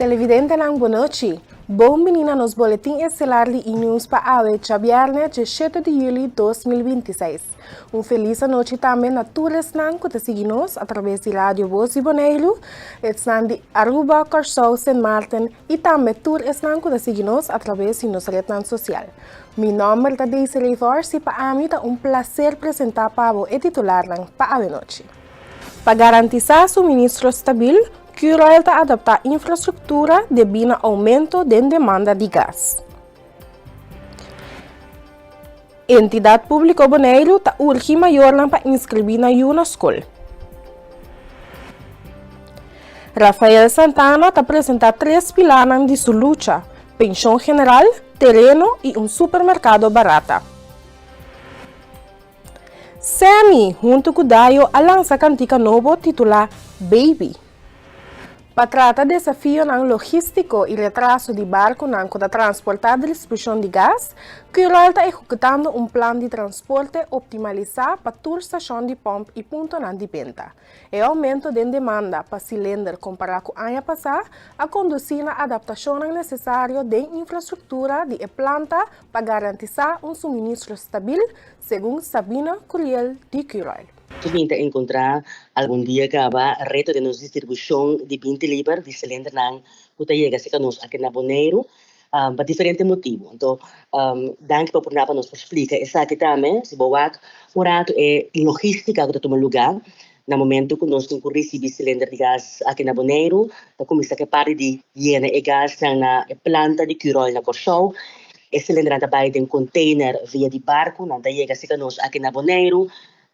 Televidentenan bon nochi. Bon bini na nos boletin estelar di E-News pa awe djabièrnè 17 di yüli 2026. Un felis anochi tambe na tur esnan ku ta sigui nos atraves di Radio Bos di Boneiru, esnan di Aruba, Kòrsou, Sint Maarten i tambe tur esnan ku ta sigui nos atraves di nos retnan sosial. Mi nòmber ta Desiree Vors i pa ami ta un plaser presentá pa bo e titularnan pa awe nochi. Pa garantisá suministro stabil, Curoil ta adaptá infrastruktura debí na oumento den demanda di gas. Entidat Públiko Boneiru ta urgi mayornan pa inskribí nan yu na skol. Rafael Santana ta presentá tres pilarnan di su lucha, penshon general, tereno i un supermerkado barata. Sammy huntu ku Dayo a lansa kantika nobo titulá Baby. Pa trata desafionan logístiko i retraso di barkunan ku ta transportá distribushon di gas, Curoil ta ehekutando un plan di transporte optimalisá pa tur stashon di pòmp i puntonan di benta. E oumento den demanda pa silinder kompará ku aña pasá a kondusí na adaptashonnan nesesario den infrastruktura di e planta pa garantisá un suministro stabil, segun Sabina Curiel di Curoil. Nos bin ta enkontrá algun dia kaba reto den nos distribushon di binti liber di silindernan ku ta yega serka nos aki na Boneiru pa diferente motibu. Anto danki pa oportunidat pa nos por splika esaki tambe. Si bo wak un ratu e logístika ku ta tuma lugá na momento ku nos tin ku risibí silinder di gas aki na Boneiru, ta kuminsá ku e parti di yena e gasnan na e planta di Curoil na Kòrsou. E silindernan ta bai den container via di barku, nan ta yega serka nos aki na Boneiru,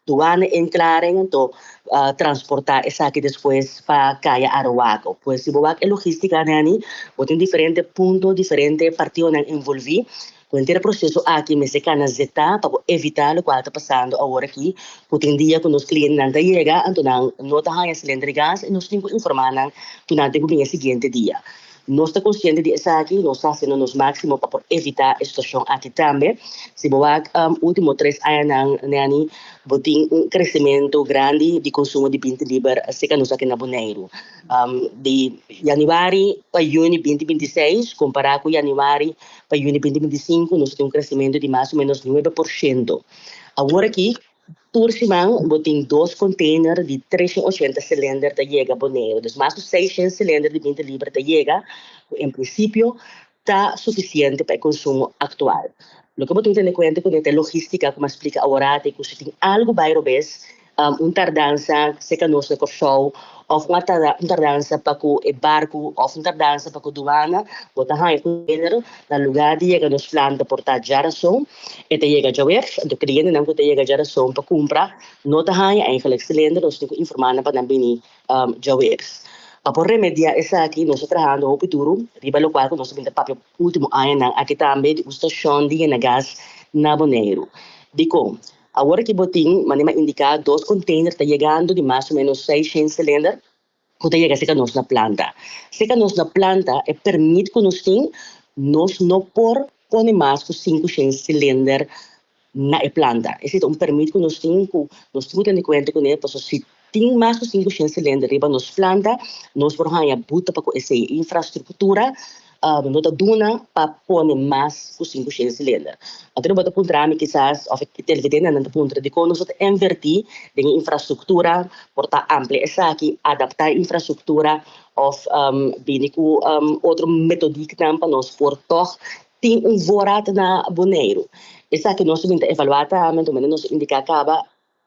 duana inklaring, anto transportá esaki despues pa Kaya Arowako. Pues si bo wak e logístika nani, bo tin diferente punto, diferente partidonan envolví. Ku henter e proseso aki mester kana zetá pa bo evitá lokual ta pasando awor aki, ku tin dia ku nos klientenan ta yega, anto nan no ta haña silinder di gas i nos tin ku informá nan ku nan tin ku bini e siguiente dia. Nos ta konsiente di esaki, nos ta hasiendo nos máksimo pa por evitá e situashon aki tambe. Si bo wak último tres añanan, Nanny, bo tin un kresementu grandi di konsumo di binti liber serka nos aki na Boneiru. Di yanüari pa yüni 2026 kompará ku yanüari pa yüni 2025 nos tin un kresementu di mas o ménos 9%. Awor aki Tur siman bo tin dos container di 380 cilinder ta yega Boneiru. Dus mas ku 600 cilinder di 20 liber ta yega, ku en prinsipio ta sufisiente pa e konsumo aktual. Loke bo tin ku tene kuenta kuné ta e logístika ku mi a splika aworati, ku si tin algu bai robes, un tardansa serka nos na Kòrsou òf un tardansa pa ku e barku òf un tardansa pa ku duana, bo ta haña container na lugá di yega nos planta por ta djarason. E ta yega djaweps, anto klientenan ku ta yega djarason pa kumpra no ta haña eigenlik silinder, nos tin ku informá nan pa nan bini djaweps. Pa por remediá esaki nos ta trahando hopi duru riba lokual ku nos ta bin ta papia último añanan aki tambe di un stashon di yena gas na Boneiru. Dikon? Awor aki bo tin, manera mi a indiká, dos konteiner ta yegando di mas o ménos 600 silinder ku ta yega serka nos na planta. Serka nos na planta e permit ku nos tin, nos no por pone mas ku 500 silinder na e planta. Esei ta un permit ku nos tin ku nos tin ku tene kuenta kuné pasobra si tin mas ku 500 silinder riba nos planta, nos por haña buta pa ku esei. Infrastruktura no ta duna pa pone mas ku 500 silinder. Anto bo ta puntra mi kisas òf e televidentenan ta puntra dikon nos no ta invertí den e infrastruktura por ta amplia esaki, adaptá e infrastruktura òf bini ku otro metodiknan pa nos por tòg tin un voorraad na Boneiru. Esaki nos ta bin ta evaluá tambe, anto manera nos a indiká kaba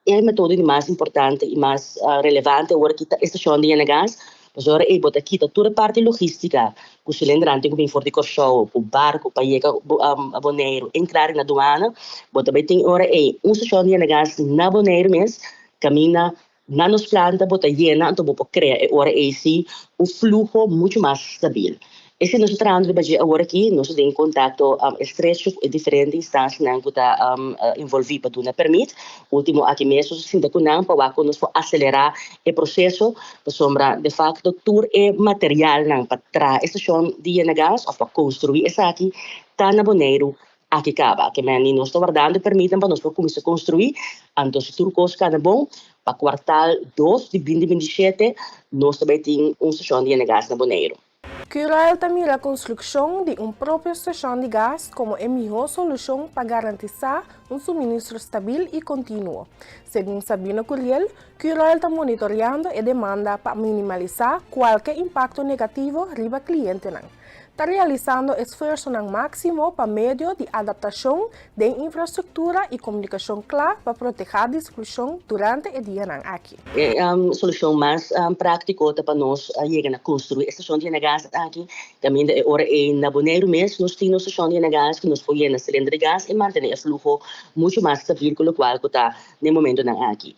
E metodo di mas importante i mas relevante awor aki ta e stashon di yena gas, pasobra ei bo ta kita tur e parti logístika ku silindernan tin ku bin for di Kòrsou ku barku pa yega Boneiru, entra na duana, bo ta bai tin e ora ei un stashon di yena gas na Boneiru mes kaminda na nos planta bo ta yena anto bo por krea e ora ei si un fluho muchu mas stabil. Esei nos ta trahando riba dje awor aki, nos ta den kontakto estrecho ku e diferente instansianan ku ta envolví pa duna permit. Último aki mes nos a sinta ku nan pa wak kon nos por aselerá e proseso, pasobra de fakto tur e materialnan pa traha e stashon di yena gas òf pa konstruí esaki ta na Boneiru aki kaba. Ke meni nos ta wardando e permitnan pa nos por kuminsá konstruí, anto si tur kos kana bon, pa kuartal dos di 2027 nos ta bai tin un stashon di yena gas na Boneiru. Curoil ta mira konstrukshon di un propio stashon di gas komo e mihó solushon pa garantisá un suministro stabil i kontinuo. Segun Sabino Curiel, Curoil ta monitoriando e demanda pa minimalisá kualke impakto negativo riba klientenan. Ta realisando esfuersonan máksimo pa medio di adaptashon den infrastruktura i komunikashon kla pa protehá distribushon durante e dianan aki. E solushon mas práktiko ta pa nos yega na konstruí e stashon di yena gas aki. Kaminda e ora ei na Boneiru mes nos tin nos stashon di yena gas ku nos por yena silinder di gas i mantené e fluho muchu mas stabil ku lokual ku ta na e momentunan aki.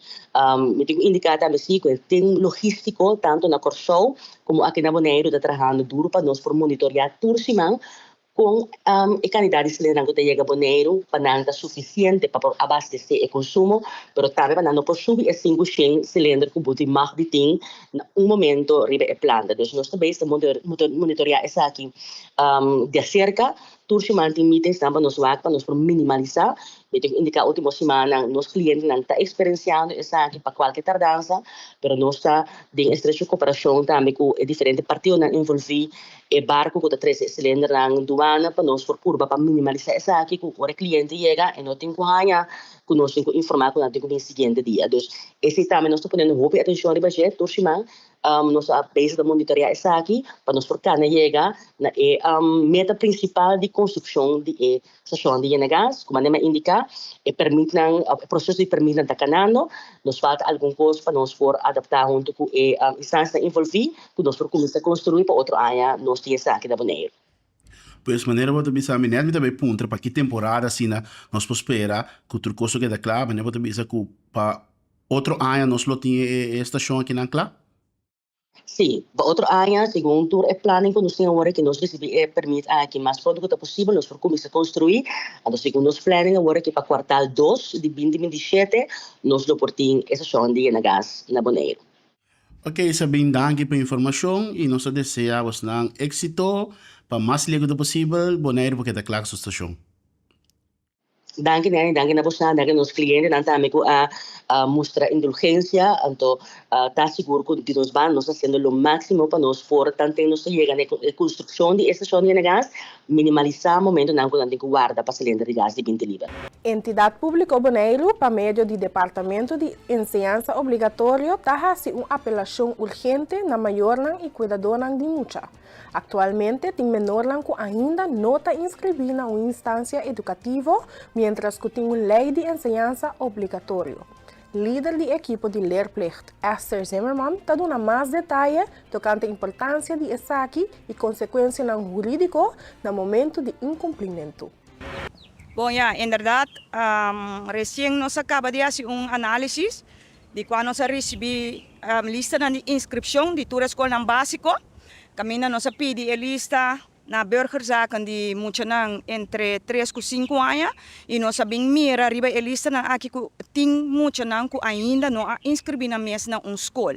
Mi tin ku indiká tambe si ku e tin logístiko tantu na Kòrsou komo aki na Boneiru ta trahando duru pa nos por monitoriá tur siman Kon e kantidat di silindernan ku ta yega Boneiru pa nan ta sufisiente pa por abastesé e konsumo, pero tambe pa nan no por subi e 500 silinder ku bo tin mag di tin na un momento riba e planta. Dus nos ta bezig ta monitoriá esaki di aserka. Tur siman tin meetingsnan pa nos wak pa nos por minimalisá. Mi tin ku indiká último simannan nos klientenan ta eksperensiando esaki pa kualke tardansa, pero nos ta den estrecho koperashon tambe ku e diferente partidonan envolví. E barku ku ta trese e silindernan duana pa nos por purba pa minimalisá esaki ku ora e kliente yega e no tin ku haña ku nos tin ku informá ku nan tin ku bin siguiente dia. Dus esei tambe nos ta poniendo hopi atenshon riba dje tur siman nos a bezig ta monitoreá esaki pa nos por kana yega na e meta prinsipal di konstrukshon di e Stashon di yena gas, ku manera mi a indiká, e permitnan, e proseso di permitnan ta kanando. Nos falta algun kos pa nos por adaptá huntu ku e instansianan envolví, ku nos por kuminsá konstruí pa otro aña nos tin esaki na Boneiru. Pues manera bo ta bisa mi nèt mi ta bai puntra pa ki temporada asina nos por spera ku tur kos lo keda kla, manera bo ta bisa ku pa otro aña nos lo tin e stashon akinan kla? Sí, pa otro aña, segun tur e plannan ku nos tin awor aki, nos risibí e permit aki mas pronto ku ta posibel, nos por kuminsá konstruí. Anto segun nos planning awor aki pa kuartal dos di binti 27, nos lo por tin e stashon di yena gas na Boneiru. Ok Sabine, danki pa e informashon i nos ta desea bosnan éksito pa mas legu ta posibel Boneiru por keda kla ku su stashon. Danki Nanny, danki na bosan, danki na nos klientenan tambe ku a mustra indulgensia, anto ta sigur ku di nos banda nos ta hasiendo lo máksimo pa nos por tanten nos ta yega na e konstrukshon di e stashon di yena gas, minimalisá momentonan ku nan tin ku warda pa silinder di gas di 20 liber. Entidat Públiko Boneiru pa medio di Departamento di Enseñansa Obligatorio ta hasi un apelashon urgente na mayornan i kuidadónan di mucha. Aktualmente tin menornan ku ainda no ta inskribí na un instansia edukativo miéntras ku tin un lei di enseñansa obligatorio. Lider di ekipo di leerplicht, Esther Zimmerman, ta duna mas detaye tokante importansia di esaki i konsekuensianan hurídiko na momentu di inkumplimentu. Bon ya, inderdat, resien nos a kaba di hasi un análisis di kua nos a risibí listanan di inskripshon di tur e skolnan básiko. Kaminda nos a pidi e lista na burgerzaken di muchanan entre 3 ku 5 aña i nos a bin mira riba e listanan aki ku tin muchanan ku ainda no a inskribí nan mes na un skol.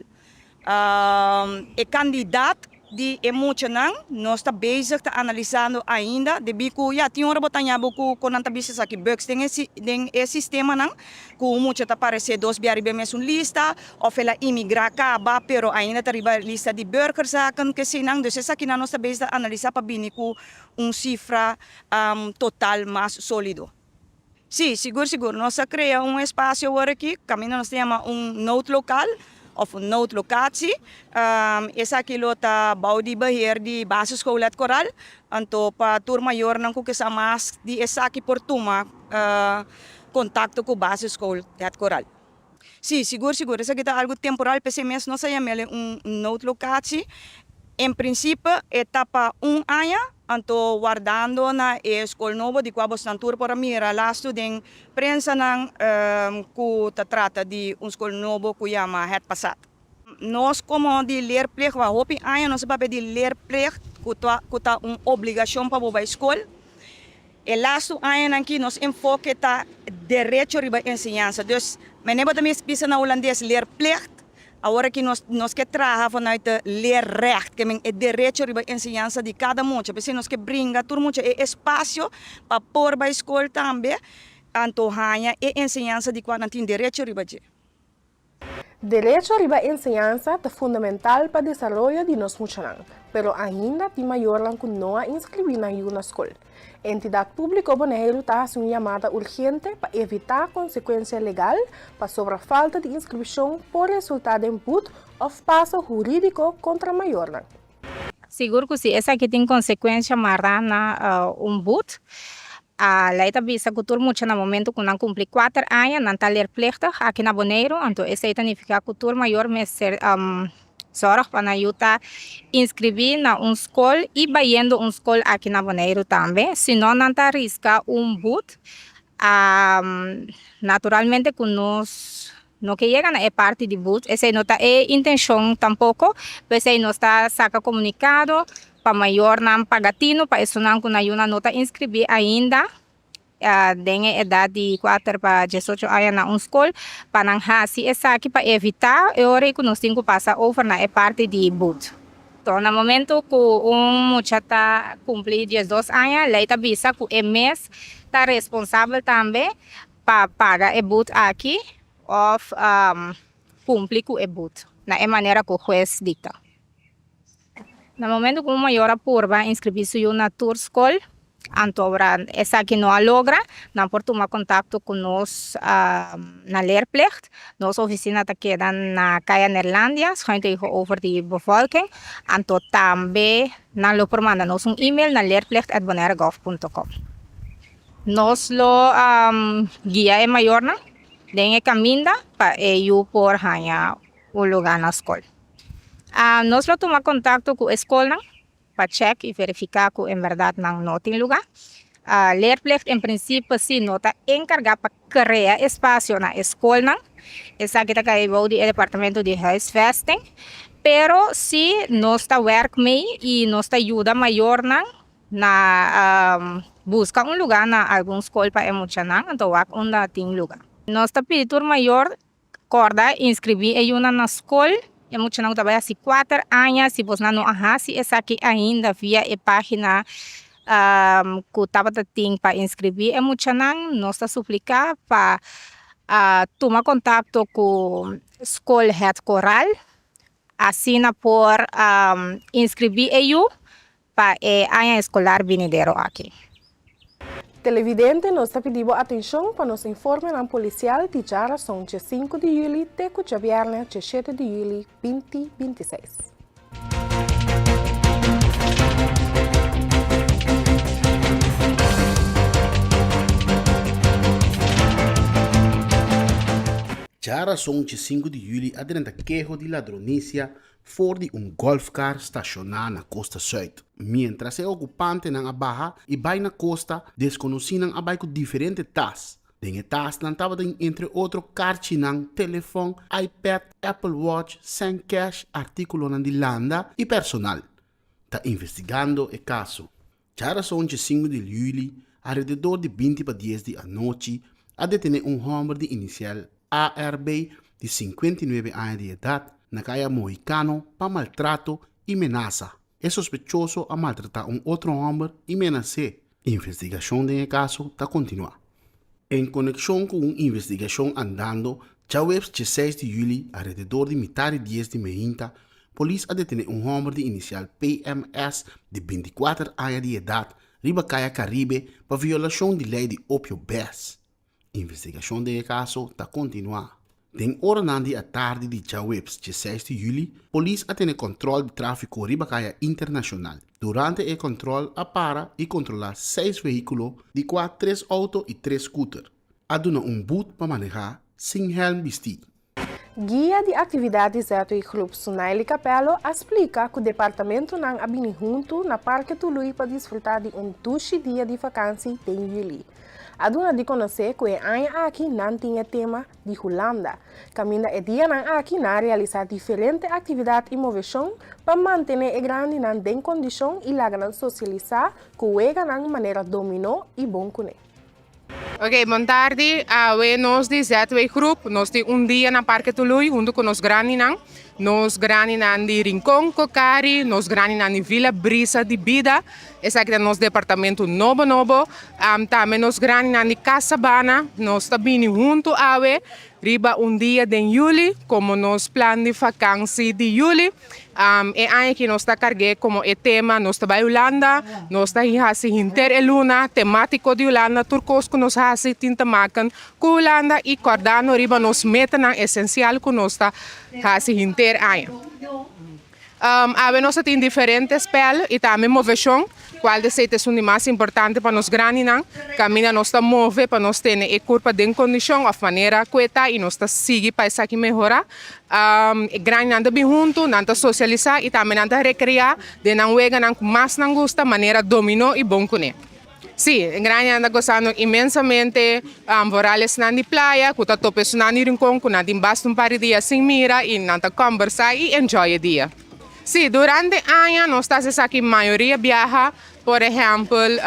E kandidat di e muchanan nos ta bezig ta analisando ainda debí ku ya tin ora bo ta haña bo ku kon nan ta bisa esaki bugs den e den e sistemanan ku un mucha ta paresé dos bia riba e mesun lista òf el a imigrá kaba pero ainda ta riba lista di burgerzaken kesenan dus esakinan nos ta bezig ta analisá pa bini ku un sifra total mas sólido. Sí, sigur sigur. Nos a krea un espasio awor aki kaminda nos ta yama un noodlokaal òf un noodlocatie. Esaki lo ta bou di beheer di Basisschool Het Koraal. Anto pa tur mayornan ku ke sa mas di esaki por tuma kontakto ku Basisschool Het Koraal. Sí, sigur sigur. Esaki ta algu temporal, p'esei mes nos a yam'el un noodlocatie. En principe e ta pa un aña, anto wardando na e skol nobo di kua bosnan tur por a mira lastu den prensanan ku ta trata di un skol nobo ku yama Het Passaat. Nos komo di leerplicht, wak hopi aña nos a papia di leerplicht ku ta ku ta un obligashon pa bo bai skol. E lastu añanan ki nos enfoke ta derecho riba enseñansa. Dus, mene bo ta bisa na hulandes leerplicht, awor aki nos nos ke traha vanuit de leerrecht, ke men e derecho riba enseñansa di kada mucha. P'esei nos ke bringa tur mucha e espasio pa por bai skol tambe, anto haña e enseñansa di kua nan tin derecho riba dje. Derecho riba enseñansa ta fundamental pa desaroyo di nos muchanan, pero ainda tin mayornan ku no a inskribí nan yu na skol. Entidat Públiko Boneiru ta hasi un yamada urgente pa evitá konsekuensia legal pasobra falta di inskribishon por resultá den but òf paso hurídiko kontra mayornan. Sigur ku si esaki tin konsekuensha mará na un but. A lei ta bisa ku tur mucha na momentu ku nan kumpli kuater aña nan ta leerplichtig aki na Boneiru, anto esei ta nifiká ku tur mayor mester sòrg pa nan yu ta inskribí na un skol i bayendo un skol aki na Boneiru tambe, si no nan ta riska un but. Naturalmente ku nos no ke yega na e parti di but, esei no ta e intenshon tampoko, p'esei nos ta saka komunikado pa mayornan paga tinu pa esunnan ku nan yunan no ta inskribí ainda den e edat di kuater pa diesocho aña na un skol pa nan hasi esaki pa evitá e ora ei ku nos tin ku pasa over na e parti di but. Na momento ku un mucha ta kumpli 12 aña lei ta bisa ku e mes ta responsabel tambe pa paga e but aki òf kumpli ku e but na e manera ku hues dikta. Na momento ku un mayor a purba inskribí su yu na tur skol, anto ora esaki no a logra, nan por tuma kontakto ku nos na Leerplicht. Nos ofisina ta keda na Kaya Neerlandia, schuin tegenover di Bevolking. Anto tambe nan lo por manda nos un email na leerplicht@bonairegov.com. Nos lo guia e mayornan den e kaminda pa e yu por haña un lugá na skol. Nos lo tuma kontakto ku e skolnan pa chèk i verifiká ku en bèrdat nan no tin lugá. Leerplicht en prinsipio si no ta enkargá pa krea espasio na e skolnan, esaki ta kai bou di e departamento di huisvesting, pero si nos ta wèrk mee i nos ta yuda mayornan na buska un lugá na algun skol pa e muchanan, anto wak unda tin lugá. Nos ta pidi tur mayor Kòrda inskribí e yunan na skol. E muchanan ku ta bai hasi kuater aña, si bosnan no a hasi esaki ainda via e página ku tabata tin pa inskribí e muchanan, nos ta supliká pa tuma kontakto ku Skol Het Koraal, asina por inskribí e yu pa e aña eskolar binidero aki. Televidente nos ta pidi bo atenshon pa nos informenan polisial di djarason dje sinku di yüli te ku djabièrnè dje shete di yüli binti 26. Djarason dje sinku di yüli a drenta keho di ladronisia for di un golfkar stashoná na kosta sùit. Miéntras e okupantenan a baha i bai na kosta, deskonosínan a bai ku diferente tas. Den e tasnan tabatin entre otro karchinan, telefòn, iPad, Apple Watch, sèn kèsh, artíkulonan di landa i personal. Ta investigando e kaso. Djarason dje sinku di yüli, alrededor di binti pa dies di anochi, a detené un hòmber di inisial ARB di 59 aña di edat na Kaya Mohicano pa maltrato i menasa. E sospechoso a maltratá un otro hòmber i menas'é. Investigashon den e kaso ta kontinuá. En konekshon ku un investigashon andando, djaweps dje seis di yüli alrededor di mitar di dies di meinta, polis a detené un hòmber di inisial PMS di 24 aña di edat riba Kaya Karibe pa violashon di lei di opio bes. Investigashon den e kaso ta kontinuá. Den oranan di atardi di djaweps dje seis di yüli, polis a tene kòntròl di tráfiko riba kaya internashonal. Durante e kòntròl a para i kontrolá seis vehíkulo, di kua tres outo i tres skuter. A duna un but pa manehá sin hèlm bistí. Guia di aktividat di ZW Groep Sunaily Capello a splika ku departamentonan a bini huntu na Parke Tului pa disfrutá di un dushi dia di fakansi den yüli. A duna di konosé ku e aña aki nan tin e tema di Hulanda, kaminda e dianan aki nan a realisá diferente aktividat i moveshon pa mantené e grandinan den kondishon i laga nan sosialisá ku weganan manera dominó i bon kuné. Ok, bon tardi. Awe nos di ZW Groep, nos tin un dia na Parke Tului hunto ku nos grandinan. Nos grandinan di Rincon, Cocari, nos grandinan di Villa Brisa di Bida. Esaki ta nos departamento nobo nobo. Tambe nos grandinan di Cas Sabana. Nos ta bini hunto awe. riba un dia den juli komo nos plan di vakansi di juli. E aña aki nos ta karg'é komo e tema Nos ta bai Hulanda. Nos ta hasi henter e luna temátiko di Hulanda. Tur kos ku nos hasi tin ta maken ku Hulanda i kòrdando riba nos metanan esensial ku nos ta hasi henter aña. Awe nos a tin diferente spèl i tambe moveshon, kual di esei ta esun di mas importante pa nos grandinan. Kaminda nos ta move pa nos tene e kurpa den kondishon òf manera ku e ta i nos ta sigui pa esaki mehorá. E grandinan ta bin huntu, nan ta sosialisá i tambe nan ta rekreá den nan weganan ku mas nan gusta, manera dominó i bon kuné. Sí, e grandinan ta gosando inmensamente, vooral esnan di playa ku ta topa esunnan di Rincon ku nan tin basta un par di dia sin mira i nan ta kòmbersá i enjoy e dia. Sí, durante aña nos ta hasi esaki mayoria biaha, por ehèmpel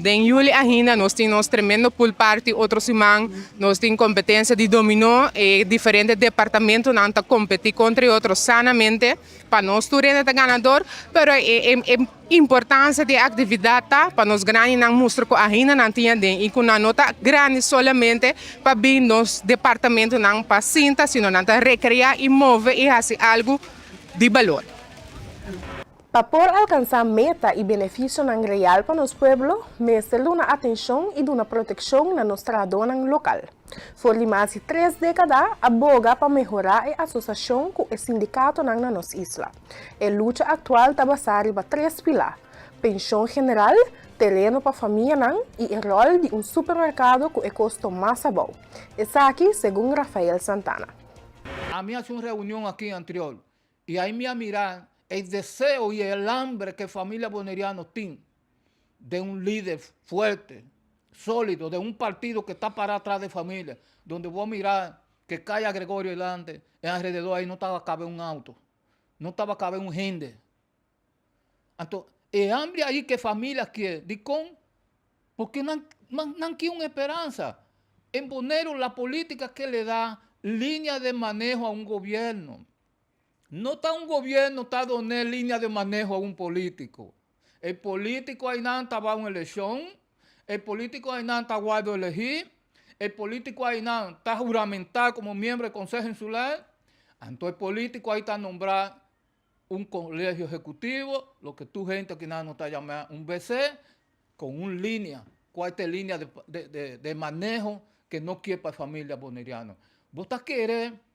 den yuli ainda nos tin nos tremendo pool party otro siman nos tin kompetensia di dominó, e diferente departamentonan ta kompetí kontra e otro sanamente pa nos tur hende ta ganador, pero e Importancia di e actividad ta pa nos grandinan mustra cu ainda nan tin aden y cu nan no ta grandi solamente pa bin nos departamentonan pa sinta sino nan ta recrea y move y haci algo di balor. Pa por alcansa meta y beneficionan real pa nos pueblo, mester duna atencion y duna proteccion na nos trahadornan local. For di mas di tres dékada a boga pa mehorá e asosiashon ku e sindikatonan na nos isla. E lucha aktual ta basá riba tres pilá, penshon general, tereno pa famianan i e ròl di un supermerkado ku e kosto mas abou. Esaki segun Rafael Santana. Ami hasi un reunion aki anterior y ahí mi a mira e deseo y el hambre que familia boneriano tin de un lider fuerte, sólido, de un partido que está parado atrás de familia, donde vos mirá que calle Gregorio delante, en alrededor ahí no estaba cabe un auto, no estaba cabe un gente. Anto, e hambre ahí que familia quiere, di con? Porque nan, nan quiere una esperanza. En Boneiru la política que le da línea de manejo a un gobierno. No ta un gobierno ta doné línea de manejo a un político. E político ainan ta ba un eleccion, e político ainan ta guardo elegí, e político ainan ta juramentá como miembro del Consejo Insular, anto e político ahí ta nombrá un colegio ejecutivo, lo que tu gente akinan no ta yama un BC, con un línea, cual ta e línea de, de, de, de manejo que no kier pa e familia boneriano. Bo ta kere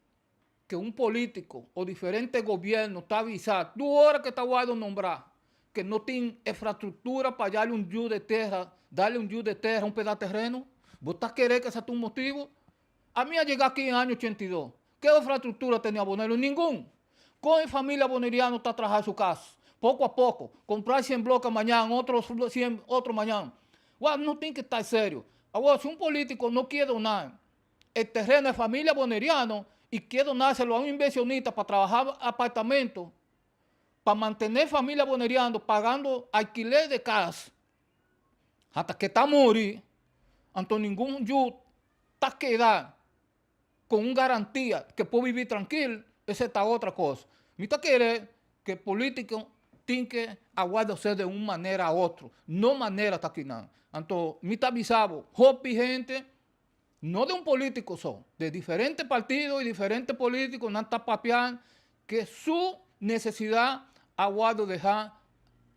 ke un polítiko o diferente gobièrnu ta avisá tur ora ke ta wòrdu nombrá ke no tin infrastruktura pa dale un yu de tera, dale un yu de tera, un pedas tereno? Bo ta kere ke esaki ta un motibu? Ami a yega aki en aña 82. Ke infrastruktura tene Boneiru? Ningun! Kon e familia boneriano ta traha su kas? Poko a poko. Kompra sien bloke mañan, otro sien otro mañan. Wak, no tin ke ta serio. Awor, si un polítiko no kier duna E tereno e familia boneriano y kier donárselo a un inversionista pa trabaha apartamento pa mantene familia boneriano pagando alquiler de cas hasta ke ta muri, anto ningun yu ta keda con un garantia ke por vivi trankil, ese ta otra cos. Mi ta kere ke politico tin ke aguarda ser de un manera a otro, no manera ta kinan. Anto mi ta bisa bo, hopi hente No de un político so, de diferente partido y diferente político nan ta papia que su necesidad a wordo deja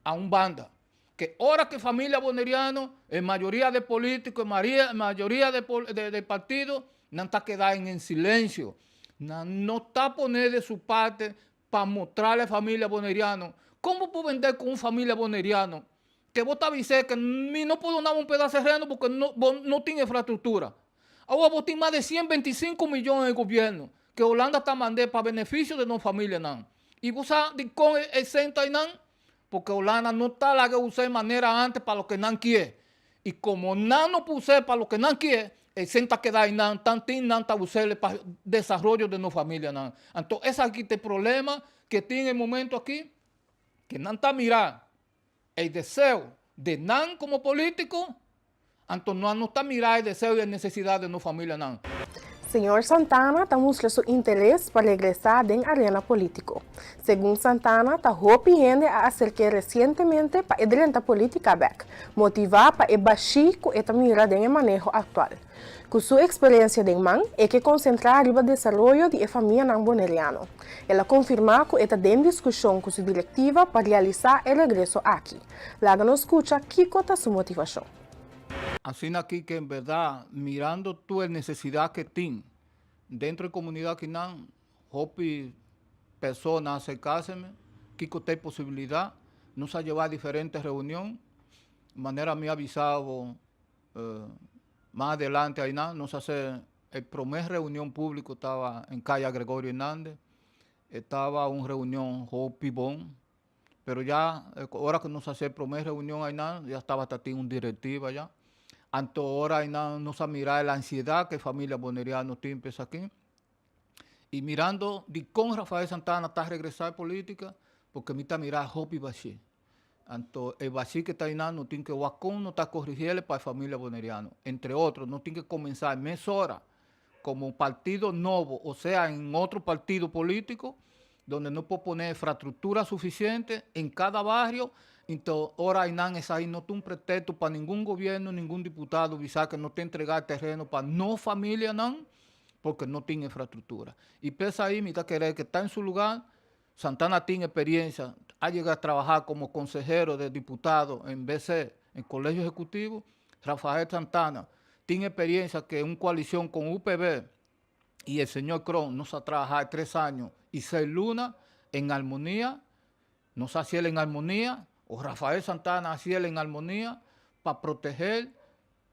a un banda. Que ora que familia boneriano, e mayoria de político, e mayoria de de partido, nan ta keda en silencio. Nan no ta pone de su parte pa mostrarle familia boneriano. Con bo por bende cu un familia boneriano que bo ta bis'é que mi no por duna bo un pedazo de terreno porque no bo no tin infraestructura? Awor bo tin mas de 125 millones e gobierno que Holanda ta mand'é pa beneficio de nos familianan. Y bo sa dicon e cen ta eynan? Porque Holanda no ta laga us'é manera antes pa loke nan kier. Y como nan no por us'é pa loke nan kier, e cen ta keda eynan, tantin nan ta us'é pa desaroyo de nos familianan. Anto esaki ta e problema ke tin e momento aki, ke nan ta mira e deseo de nan como politico, anto nan no ta mira e deseo y e necesidad de nos familianan. Señor Santana ta mustra su interes pa regresá den arena polítiko. Segun Santana, ta hopi hende a aserk'é resientemente pa e drenta polítika bèk, motivá pa e bashí ku e ta mira den e maneho aktual. Ku su eksperensia den man, e ke konsentrá riba desaroyo di e famianan boneriano. El a konfirmá ku e ta den diskushon ku su direktiva pa realisá e regreso aki. Laga nos skucha kiko ta su motivashon. Asina aki ke en bèrdat mirando tur e nesesidat ke tin dentro e komunidat akinan, hopi persona a aserkasemi kiko ta e posibilidat. Nos a lleva diferente reunion, manera mi a bisa bo mas adelante ainan nos a hace e prome reunion publico taba en Caya Gregorio Hernández, e taba un reunion hopi bon, pero ya ora cu nos hace e prome reunion ainan ya tabata tin un directiva ya, anto ora ainan nos a mira e ansiedad cu e familia boneriano tin pa esaki, y mirando dicon Rafael Santana ta regresa e politica, porque mi ta mira hopi bashi. Anto e bashí ke ta einan no tin ke wak kon no ta korrigiel pa e familia boneriano. Entre otro no tin ke komensá e mesora komo un partido nobo o sea en otro partido polítiko donde no por pone infrastruktura sufisiente en kada bario. Anto ora einan esei no ta un pretexto pa ningun gobierno, ningun diputado bisa ke no ta entregá e tereno pa no familianan porque no tin infrastruktura. I p'esei mi ta kere ke ta en su lugar. Santana tin experiencia, a yega a trabaha como consehero de diputado en BC, en Colegio Ejecutivo. Rafael Santana tin experiencia que un coalicion con UPB y el señor Kroon nos a trabaha 3 años y 6 luna en armonía, nos haciel en armonía, o Rafael Santana haciel en armonía pa proteger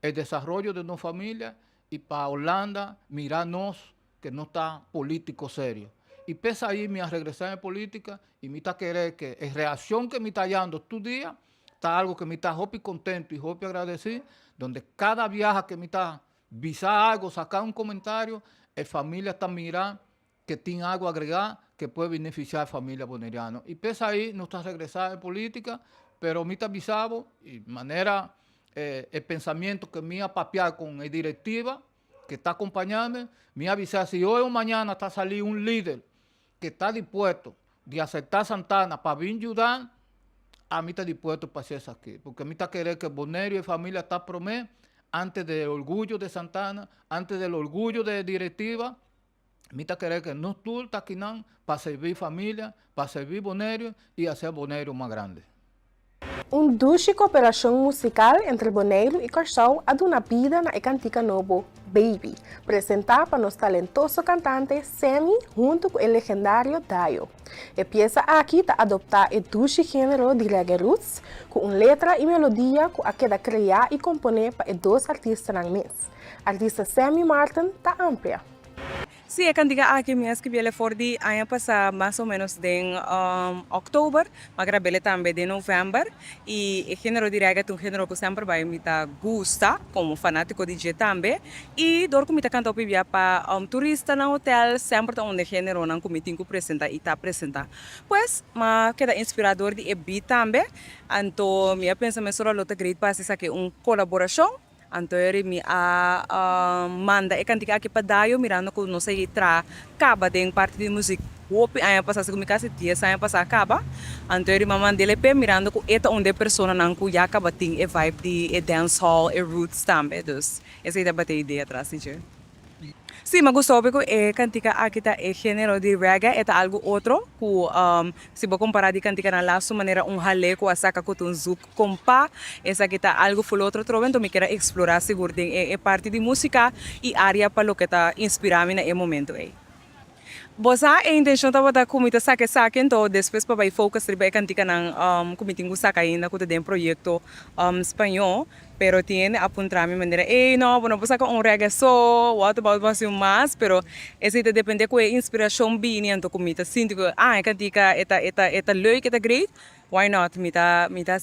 el desarrollo de nos familia y pa Holanda mira nos que no ta politico serio. Y p'esa ahí mi a regresa en politica y mi ta kere que e reaccion que mi ta hallando tur dia ta algo que mi ta hopi contento y hopi agradeci, donde cada biaha que mi ta bisa algo, saca un comentario, e familia ta mira que tin algo agrega que puede beneficiar familia boneriano. Y p'esa ahí nos ta regresa en politica, pero mi ta bisa bo, y manera e pensamiento que mi a papia con e directiva que ta acompañame, mi a bisa si hoy o mañana ta sali un lider que ta dispuesto di acepta Santana pa bin yuda, a mi ta dispuesto pa haci esaki, porque mi ta kere que Bonaire y familia ta prome antes del orgullo de Santana, antes del orgullo de directiva. Mi ta kere que nos tur ta akinan pa servi familia, pa servi Bonaire y hacer Bonaire mas grande. Un dushi kooperashon musikal entre Boneiru i Kòrsou a duna bida na e kantika nobo Baby, presentá pa nos talentoso kantante Sammy huntu ku e legendario Dayo. E piesa aki ta adoptá e dushi género di reggae roots ku un letra i melodia ku a keda kreá i komponé pa e dos artistanan mes. Artista Sammy Martin ta amplia. Sí, e kantika aki mi a skibiel for di aña pasá mas o ménos den òktober, mi a grab'el tambe den novèmber i e género di reggae ta un género ku semper bai mi ta gusta komo fanátiko di dje tambe i dor ku mi ta kanta hopi bia pa turista na hotèl semper ta un di e géneronan ku mi tin ku presentá i ta presentá. Pues mi a keda inspirá dor di e beat tambe, anto mi a pensa mesora lo ta great pa hasi esaki un kolaborashon. Anto eri mi a manda e kantika aki pa Dayo mirando ku nos a traha kaba den parti di muzik hopi aña pasá, segun mi kasi dies aña pasá kaba. Anto eri mi a mand'el e p'e mirando ku e ta un di e personanan ku ya kaba tin e vibe di e dancehall, e roots tambe. Dus esei tabata e idea tras di dje. Sí, mi a gusta hopi ku e kantika aki ta e género di reggae, e ta algu otro ku si bo kompará di kantikanan lastu manera un halé ku a saka ku ta un zouk kompa, esaki ta algu ful otro atrobe, enton mi kier a eksplorá sigur den e parti di músika i área pa loke ta inspirá mi na e momento ei. Bo sa, e intenshon tabata ku mi ta saka esaki, enton despues pa bai focus riba e kantikanan ku mi tin ku saka ainda ku ta den proyekto spañó. Pero tin hende a puntra mi manera, ey no, bo no por saka un reggae so, what about bo hasi un mas? Pero esei ta depende ku e inspirashon bini, anto ku mi ta sinti ku, ah, e kantika e ta e ta e ta leuk, e ta great, why not, mi ta mi ta.